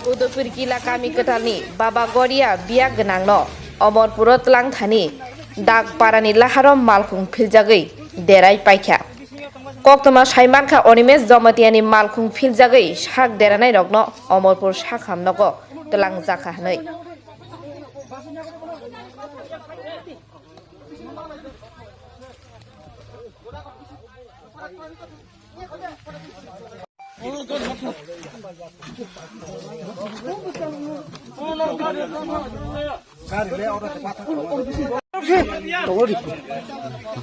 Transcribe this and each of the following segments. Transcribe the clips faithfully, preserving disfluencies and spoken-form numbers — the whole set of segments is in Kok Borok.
Udaipur Kila kami kwtalni Baba Goria biya gwnangno Omorpuro twlang thani Dak parani laharo malkhung philjagwi derai paikha. Koktwma saimankha Animesh Jomatiani malkhung philjagwi sak deranairokno Omorpur sakham nogo twlangjakha hwnwi.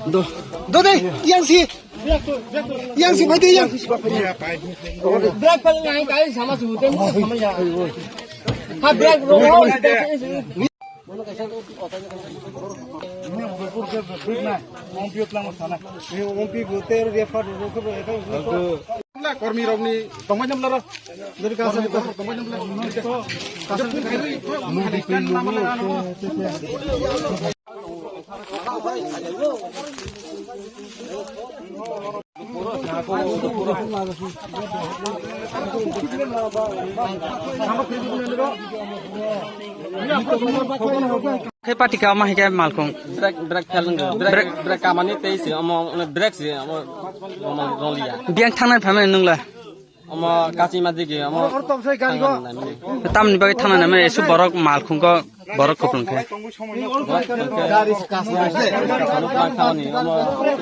Do, do dei, yang si. Yang si, bai dei, yang. Break paling ngai, kai sama su, tem sama ya. Ha, break, ro, ro. Kormi rokni tongmai namla ro. Jadi kasar itu tongmai namla. Kasar itu. Khe patika omo hai khe malkhung. Break, break phel nungkha. Break, break. Break kamani tei se omo, omo break se omo, omo roliya. Biyang thangnai phaimani nungla? Omo kachima digi omo. Tamni bagwi thangna naimani esu borok malkhung khe borok kupulung khe. Omo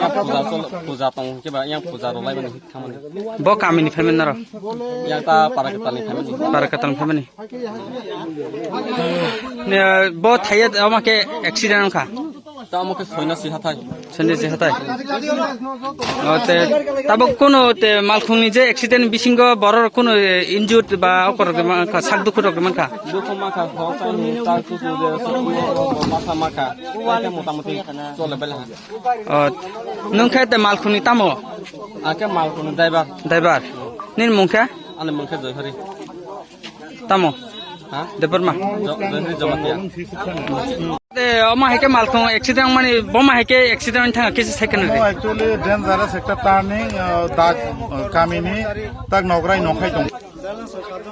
yang puja chol-, puja tong khe ba yang puja rwlaimani thangmani. Bo kamini phaimani naro? Yang ta para kwtalni phaimani. Para kwtalni phaimani. Ne, bo thaiya omo khe accident wngkha. Tamo khe soina si hathai. Soina si hathai. O, te, tabuk kuno te malkhungni je accident bisingo borok kuno, eh, injured ba okor rok mankha, sak dukhu rok mankha. Dukhu mankha, hosani, tak susu de, susu, masa mankha. Ake motamoti chole bela ha. O, nung khe te malkhungni tamo? Ake malkhungni driver. Driver. Nini mung khe? Ani mung khe Joyhari. Tamo? Ha? Debbarma? Jo-, Joyhari Jamatia. Eh, omo hai khe malkhung accident wngmani, boma hai khe accident wngwi thangkha kisa second No, rw. Actually dangerous ekta turning, uh, dak, uh, kamini tak nograi nokhai tong.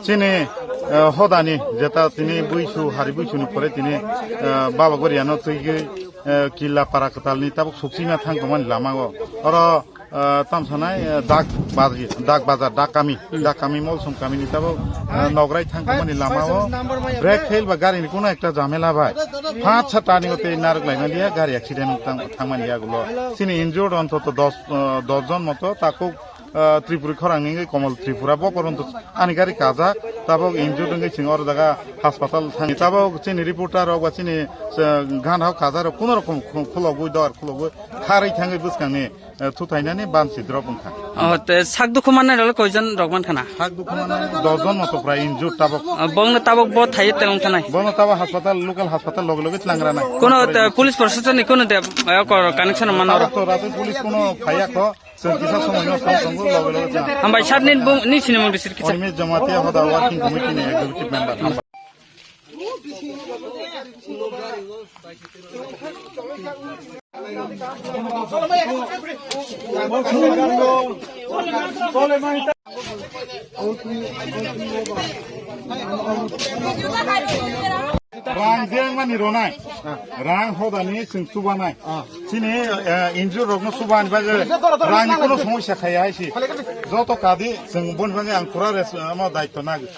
Chini, uh, hodani jeta tini buisu, hari buisuni pore tini, uh, Baba Goriano twi gwi, uh, Killa para kwtalni tabuk suksima thang tongmani lama o. Oro Ah, tam sanai, ah, dak bazar, dak bazar, dak kami, dak kami, Molsom kami ni tabuk, ah, nograi thang tongmani lama o brake fail ba gari ni kuno ekta jamela bai. Paanch sat ta ni o tei narwk lai mani ya, gari accident tang, thang mani ya gulo. Chini injured ontoto dos, ah, dos jon moto, takuk, ah, Tripuri khorang ni Komol Tripura bo koron to ani gari kajak, tabuk injured wngwi chwng oro jaga hospital thang. Tabuk chini reporter rok ba chini, ah, gana o kaja rok kuno rokom khu-, khulogwi dor khulogwi kharwi thangwi bwskang ni eh, thuthainani bansi drop wngkha. Oh, te sak dukhu mannai rok koijon rok mankha na? Sak dukhu mannai dos jon moto prai injured tabuk. Oh, bongno tabuk bo thaiwi tei wngkha nai? Bono tabuk hospital, local hospital loge loge tlangra nai. Kono te police proshashan ni kono te, eh, ko connection manna ro? Tabuk to rato police kono phaiya kho, chwng kisa somoi no tong tongo loge loge tlang. Hambai sir ni bung, ni sinimung district kisa. Animesh Jamatia hoda working committee ni executive member. Hambai. Rang jeng mani ronai. Rang hodani chwng chubanai. Chini, eh, injured rokno chubani bagwi rangni kuno somosya khaiya hai si. Joto kadi chwng boni bagwi ang pura res-, amo daityo nagwi.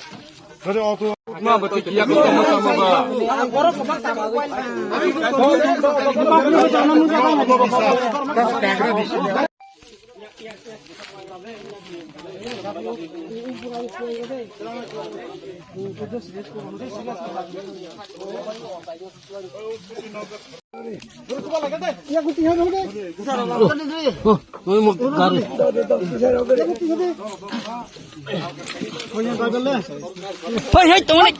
Hei, hei, tongni.